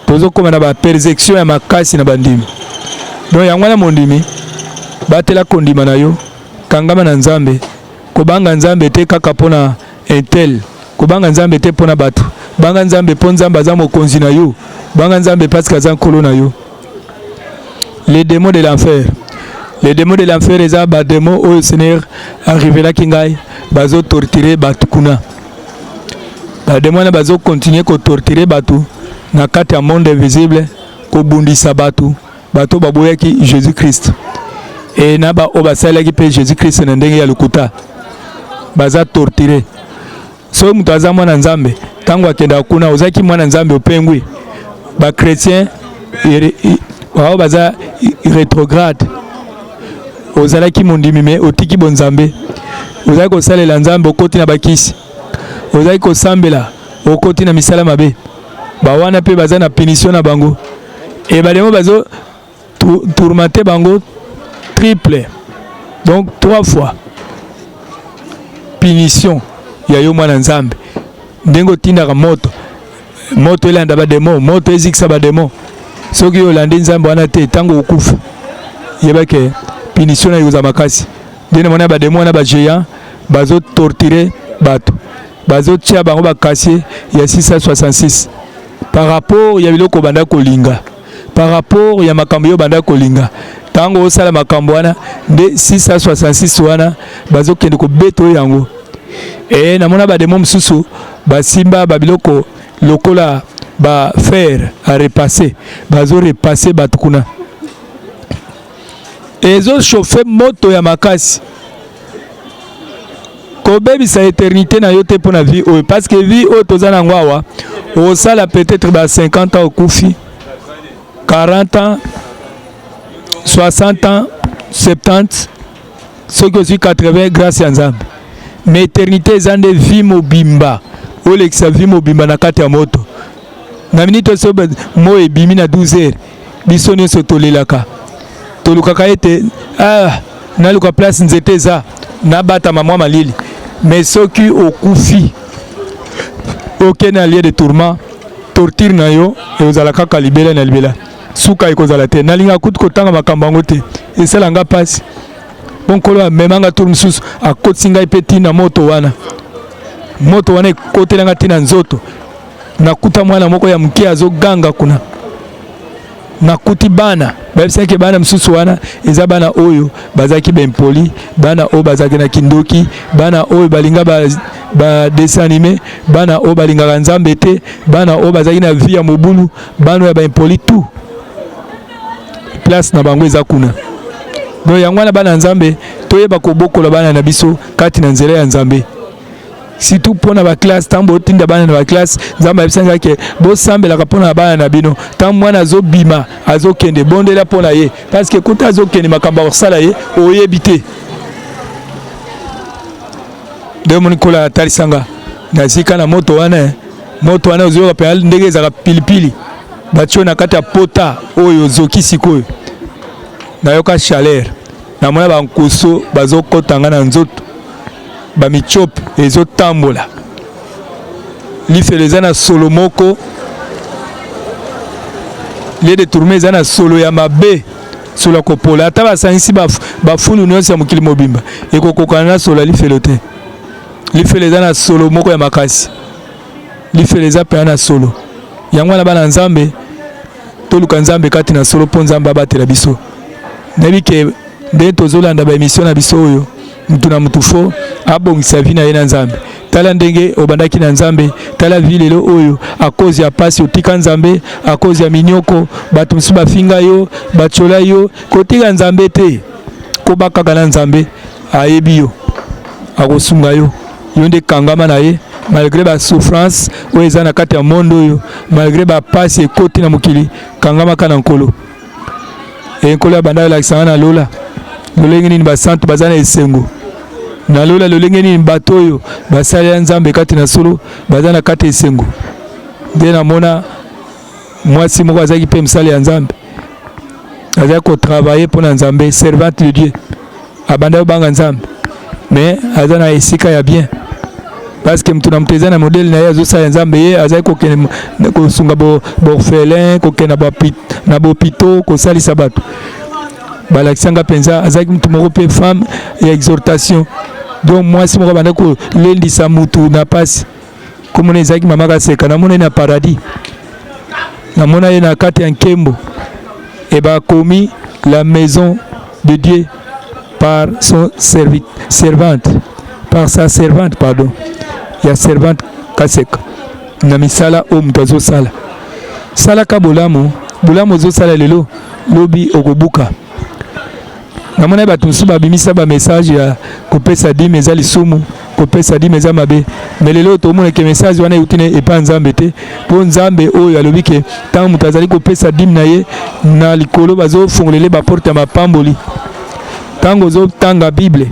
tozokóma na bapersecution ya makasi na bandimi. Donc yango wana, mondimi, batela kondima na yo, kangama na Nzambe. Kobanga Nzambe te kaka mpona intel, kobanga Nzambe te mpona bato, banga Nzambe mpo Nzambe aza mokonzi na yo, banga Nzambe parce que aza nkolo na yo. Les démons de l'enfer, les démons de l'enfer eza badémon oyo Seigneur arevelaki ngai, bazotorture bato kuna. Badémon wana bazokontinue kotorture bato na kati ya monde invisible, kobundisa bato, bato baboyaki Jésus Christ e na baoyo basalelaki mpe Jésus Christ na ndenge ya lokuta, baza torture. Soki moto aza mwana Nzambe, ntango akendaka kuna, ozalaki mwana Nzambe, opengwi. Bachrétien oyo baza rétrograde, ozalaki mondimi me otiki bonzambe, ozalaki kosalela Nzambe, okoti na bakisi, ozalaki kosambela, okoti na misala mabe, bawana mpe baza na punition na bango. E badémon bazo tourmenter bango triple, donc trois fois punition ya yo mwana Nzambe. Ndenge otindaka moto, moto elanda badémon, moto ezikisa badémon. Soki olandi Nzambe wana te, ntango okufa, yebake punition na ekozala makasi. Nde namoni badémon wana, bagéant, bazotorture bato, bazotia bango bacasier ya 666 par rapport ya biloko banda kolinga, par rapport ya makambo yo banda kolinga. Ntango osala makambo wana nde 666 wana bazokende kobeta oyo yango. E namona badémon mosusu basimba babiloko lokola bafer à repasser, bazorepasser bato kuna, ezochauffe moto ya makasi. Kobebisa éternité na yo te mpo na vie oyo, parce que vie oyo toza nango awa, osala peut-être ba 50 ans, okufi, 40 ans, 60 ans, 70, soki ozwi 80, grâce ya Nzambe. Mais éternité eza nde vie mobimba, olekisa vie mobimba na kati ya moto. Na minute oso mo ebimi na 12 heures, biso nyonso tolelaka, tolukaka ete ah, naluka place nzete eza, nabatama mwa malili. Mais soki okufi, okende na lieu de tourment, torture na yo ekozala kaka libela na libela, suka ekozala te. Nalingaka kutu kotanga makambo yango te, esala nga mpasi. Mpo Nkolo amemanga tour mosusu, akotisi ngai mpe ntina moto wana, moto wana ekotelanga ntina nzoto. Nakuta mwana moko ya moke azoganga kuna. Nakuti bana, bayebisaki bana mosusu wana eza bana oyo bazalaki baimpoli, bana oyo bazalaki na kindoki, bana oyo balinga badessin ba animé, bana oyo balingaka Nzambe te, bana oyo bazalaki na vie ya mobulu, bana oyo ya baimpoli, tout place na bango eza kuna. Donc yango wana, bana Nzambe, toyeba kobokola bana na biso kati na nzela ya Nzambe, surtout mpona baclasse. Ntango botinda bana na baclasse, Nzambe ayebisanga ke bosambelaka mpona na bana na bino. Ntango mwana azobima, azokende, bondela mpo na ye, parce que kuta azokende, makambo akosala ye oyebi te. Nde omoni Nkola atalisanga nazika na moto wana. Moto wana ozoyoka mpenza ndenge ezalaka pilipili, batio na kati ya pota oyo ozoki. Sikoyo nayoka chaleur, namona bankusu bazokɔta nga na nzoto, bamicrobe ezotambola. Lifelo eza na solo moko, lieu de tourment eza na solo ya mabe, solo ya kopola. Ata basangisi bafulu nyonso ya mokili mobimba, ekokokana na solo ya lifelo te. Lifelo eza na solo moko ya makasi, lifelo eza mpenza na solo. Yango wana, bana Nzambe, toluka Nzambe kati na solo mpo Nzambe abatela biso. Nayebi ke ndenge tozolanda baémission na biso oyo, mutu na mutu fo abongisa vie na ye na Nzambe. Tala ndenge obandaki na Nzambe, tala vie lelo oyo à cause ya pasi otika Nzambe, à cause ya minyoko, bato mosusu bafinga yo, batyola yo. Kotika Nzambe te, koba kaka na Nzambe, ayebi yo, akosunga yo. Yo nde kangama na ye malgré ba souffrance oyo eza na kati ya monde oyo, malgré ba pasi ekoti na mokili, kangama kaka na Nkolo. E Nkolo abanda kolakisa nga na lola lolenge nini basantu baza na esengo na lola, lolenge nini bato oyo basalela Nzambe kati na solo baza na kati ya esengo. Nde namona mwasi moko azalaki mpe mosali ya Nzambe, azalaki kotravaille mpo na Nzambe, servante de Dieu, abanda kobanga Nzambe, mais aza na esika ya bien parce que moto na moto eza na modèle na ye azosala Nzambe. Ye azali kokende kosunga baorphelin, kokende na bahôpitaux, kosalisa bato. Balakisa nga mpenza azalaki motu moko mpe femme ya exhortation, donc mwasi moko abanda kolendisa mutu na pasi. Komona ezalaki mama Kaseka. Namona ye na paradis, namona ye na kati ya nkembo e bakomi la maison de Dieu par son servante, par sa servante, pardon, ya servante Kaseka. Na misala oyo moto azosala, salaka bolamu. Bolamu ozosala lelo, lobi okobuka. Namoni bato mosusu babimisa bamessage ya kopesa dîme eza lisumu, kopesa dîme eza mabe, mais lelo tomona ke message wana euti na epai Nzambe te, mpo Nzambe oyo alobi ke ntango moto azali kopesa dîme na ye, na likolo bazofungolele baporte ya mapamboli. Ntango ozotanga Bible,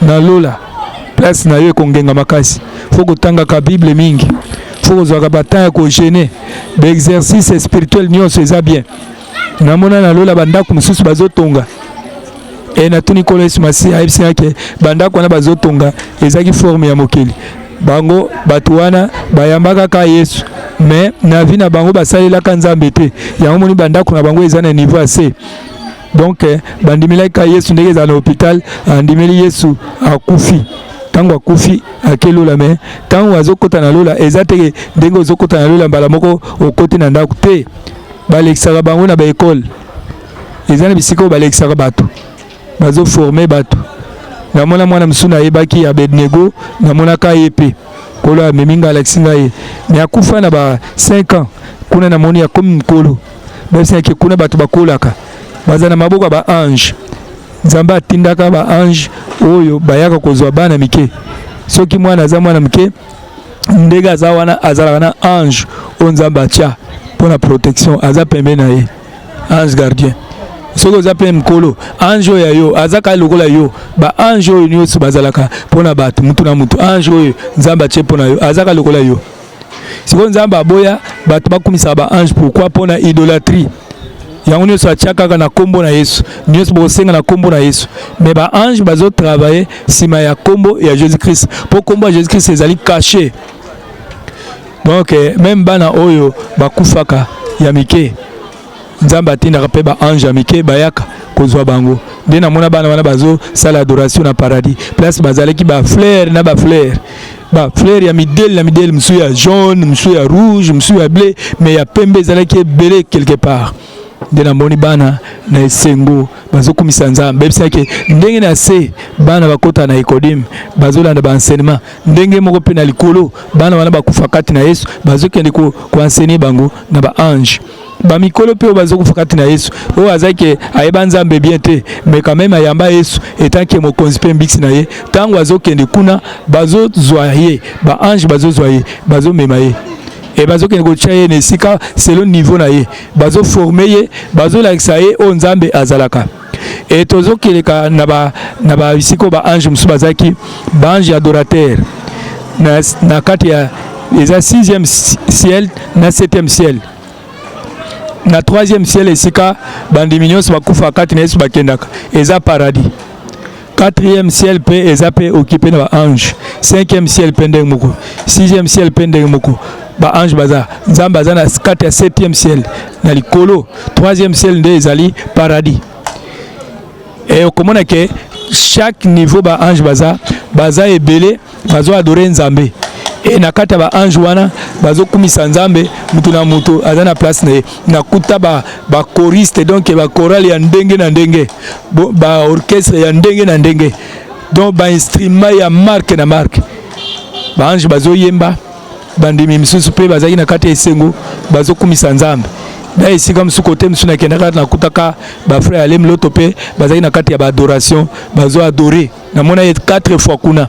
na lola place na yo ekongenga makasi. Faut kotangaka Bible mingi, faut kozwaka batemps ya kojeûner, baexercice spirituel nyonso eza bien. Namona na lola bandako mosusu bazotonga e natuni Nkolo Yesu Masiya, ayebisi nga ke bandako wana bazotonga ezalaki forme ya mokili. Bango bato wana bayambaka kaka Yesu, mais na vie na bango basalelaka Nzambe te. Yango moni bandako na bango eza na niveau ya se. Donc bandimelaki kaka Yesu ndenge ezala na hôpital, andimeli Yesu, akufi. Ntango akufi, ake lola. Mais ntango azokɔta na lola, eza te ndenge ozokɔta na lola mbala moko okɔti na ndako te. Balekisaka bango na baekole, eza na bisika oyo balekisaka bato, bazoforme bato. Namona mwana mosusu nayebaki, Abednego, namonaka ye mpe nkolo amemi ngai, alakisi ngai ye, mais akufa na ba 5 ans. Kuna namoni akomi mokolo. Bayebisaki kuna bato bakolaka, baza na maboko ya baange. Nzambe atindaka baange oyo bayaka kozwa bana mike. Soki mwana aza mwana moke, ndenge aza wana, azalaka na ange oyo Nzambe atia mpo na protection, aza pembeni na ye, ange gardien. Soki oza mpe mokolo, ange oyo ya yo aza kaka lokola yo. Baange oyo nyonso bazalaka mpo na bato, mutu na mutu, ange oyo Nzambe atie mpo na yo aza kaka lokola yo. Sikoyo Nzambe aboya bato bakumisaka baange. Pourquoi? Mpo na idolâtrie. Yango nyonso atia kaka na nkombo na Yesu. Nyonso bokosenga na nkombo na Yesu. Mais baange bazotravaille nsima ya nkombo ya Jésus Christ, mpo nkombo ya Jésus Christ ezali caché. Donc même bana oyo bakufaka ya mike, Nzambe atindaka mpe baange ya mike bayaka kozwa bango. Nde namona bana wana bazosala adoration na paradis, place bazalaki bafleur na bafleur, bafleur ya midele na midele, mosusu ya jaune, mosusu ya rouge, mosusu ya bleu, mais ya pembe ezalaki ebele quelque part. Nde namoni bana na esengo bazokumisa Nzambe. Bayebisaki ndenge na se bana bakota na ecodim, bazolanda baenseignement, ndenge moko mpe na likolo bana wana bakufa kati na Yesu bazokende koenseigner bango na baange. Bamikolo mpe oyo bazokufa kati na Yesu, oyo azalaki ayeba Nzambe bien te, mais quand même ayamba Yesu etanke mokonzi mpe mbiksi na ye, ntango azokende kuna, bazozwa ye, baange bazozwa ye, bazomema ye e bazokende kotia ye na esika selon niveau na ye, bazoforme ye, bazolakisa ye oyo Nzambe azalaka. E tozokeleka na babisika oyo baange mosusu bazalaki, baange adorateur na kati ya eza 6e ciel na 7e ciel. Na 3e ciel, esika bandimi nyonso bakufa kati na Yesu bakendaka, eza paradis. 4e ciel mpe eza mpe occupé na baange. 5e ciel mpe ndenge moko, 6e ciel mpe ndenge moko, baange baza. Nzambe aza na kati ya 7e ciel na likolo. 3e ciel nde ezali paradis. E okomona ke chaque niveau baange baza ebele, bazo adore Nzambe. E na kati ya baange wana bazokumisa Nzambe, mutu na mutu aza na place na ye. Nakuta bachoriste ba donc bachorale ya ndenge na ndenge, baorchestre ya ndenge na ndenge, donc bainstrument ya marque na marque. Ba ange bazoyemba, bandimi misusu mpe bazalaki na kati ya esengo, bazokumisa Nzambe. Na esika mosusu, kote mosusu nakendaka, nakutaka bafrère Alem Loto mpe bazalaki na kati ya baadoration, bazo adorer. Namona ye 4 fois kuna,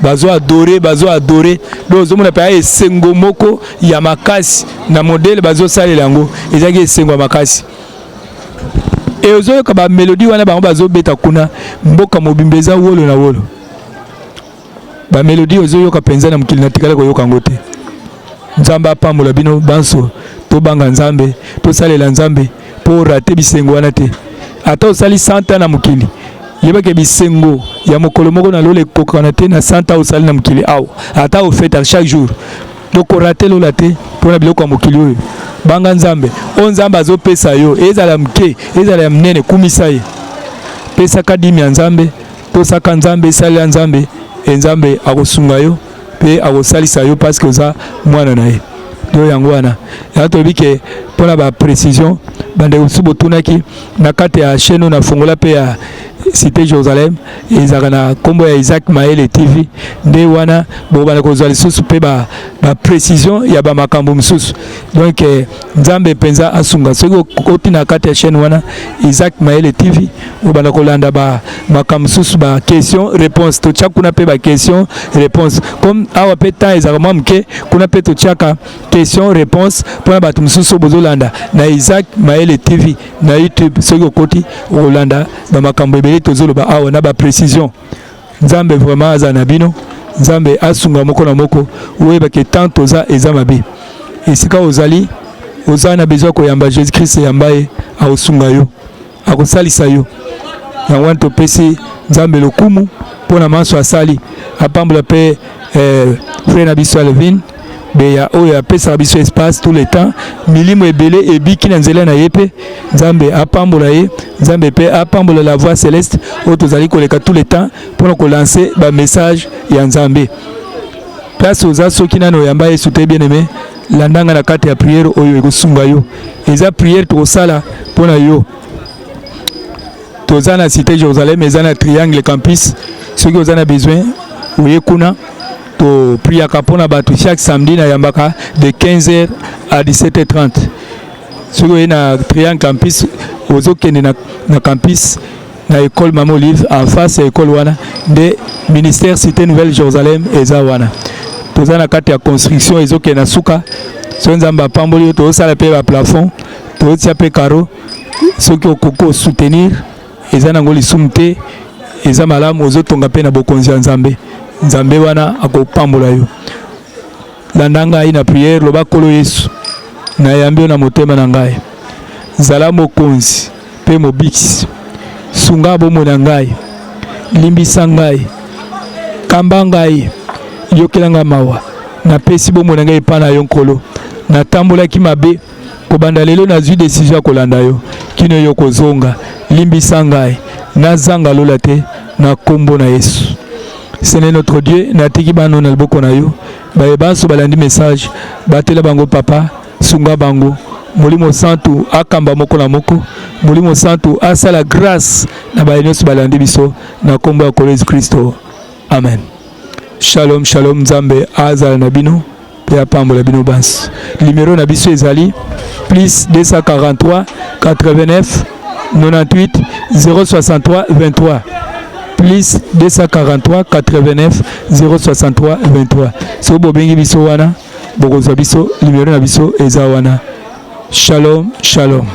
bazo adorer, bazo adorer. Donc ozomona mpe esengo moko ya makasi na modèle bazosalela yango, ezalaki esengo ya makasi. E ozoyoka bamélodie wana bango bazobeta kuna, mboka mobimba eza wolo na wolo. Bamélodie ozoyoka mpenza na mokili, natikala koyoka yango te. Nzambe apambola bino banso. Tobanga Nzambe, tosalela Nzambe mpo rater bisengo wana te. Ata osali 100 ans na mokili, yebake bisengo ya mokolo moko na lola ekokana te na 100 ans osali na mokili awa, ata ofetaka chaque jour. Tokorater lola te mpona biloko ya mokili oyo. Banga Nzambe. Oyo Nzambe azopesa yo, ezala moke, ezala ya monene, kumisa ye, pesaka dîme ya Nzambe, tosaka Nzambe, esalela Nzambe, e Nzambe akosunga yo mpe akosalisa yo parce que oza mwana na ye. Do yango wana yango toyebi ke mpona baprécision, bandeko mosusu botunaki na kati ya chaîne oyo nafongola mpe ya Cité Jérusalem, ezalaka na nkombo ya Isaac Mayele TV. Nde wana bokobanda kozwa lisusu mpe baprécision ya bamakambo mosusu. Donc Nzambe mpenza asunga. Soki okoti na kati ya chaîne wana, Isaac Mayele TV, obanda kolanda makambo mosusu, baquestion réponse totia kuna mpe baquestion réponse. Comme awa mpe temps ezalaka mwa moke, kuna mpe totiaka question réponse mpona bato mosusu oyo bozolanda na Isaac Mayele TV na YouTube. Soki okoti, okolanda bamakambo ebele tozoloba awa na baprécision. Nzambe vraiment aza na bino. Nzambe asunga moko na moko. Oyebake tant toza eza mabe. Esika ozali, oza na besoin koyamba Jésus Christ, yamba ye, akosunga yo, akosalisa yo. Yango wana topesi Nzambe lokumu mpona manso asali. Apambola mpe frère na biso Alvin Beya oyo apesaka biso espace tout le temps. Milimo ebele ebiki na nzela na ye mpe Nzambe apambola ye. Nzambe mpe apambola La Voix Céleste oyo tozali koleka tout le temps mpona kolancer bamessage ya Nzambe. Place oza, soki nano oyamba Yesu te, bien aimé, landanga na kati ya prière oyo ekosunga yo. Eza prière tokosala mpona yo. Toza na Cité Jérusalem, eza na Triangle Campus. Soki oza na besoin, oye kuna. Topriaka mpona bato chaque samedi, nayambaka de 15h à 17h30. Soki oye na Triangle Campus, ozokende na campus, na école Mama Olive, en face ya école wana nde ministère Cité Nouvelle Jérusalem eza wana. Toza na kati ya construction, ezokende na suka. Soki Nzambe apamboli yo, tozosala mpe baplafond, tozotia mpe carreaux. Soki okoki osoutenir, eza nango lisumu te, eza malamu. Ozotonga mpe na bokonzi ya Nzambe. Nzambe wana akopambola yo. Landa ngai na prière. Loba: Nkolo Yesu, nayambi yo na motema na ngai, zala mokonzi mpe mobikisi. Sunga bomoi na ngai, limbisa ngai, kamba ngai, yokela ngai mawa. Napesi bomoi na ngai epai na yo, Nkolo. Natambolaki mabe, kobanda lelo nazwi décision ya kolanda yo kino yo kozonga. Limbisa ngai, nazanga lola te, na nkombo na Yesu. Seigneur notre Dieu, natiki bano na liboko na yo. Baye banso balandi message, batela bango, papa, sunga bango. Molimo Santu akamba moko na moko. Molimo Santu asala grâce na baye nyonso balandi biso, na nkombo ya Nkolo Yesu Kristo, amen. Shalom, shalom. Nzambe azala na bino mpe apambola bino banso. Numero na biso ezali plus 243 89 98 063 23, plus 243 89 063 23. Soki bobengi biso wana, bokozwa biso. Numero na biso eza wana. Shalom, shalom.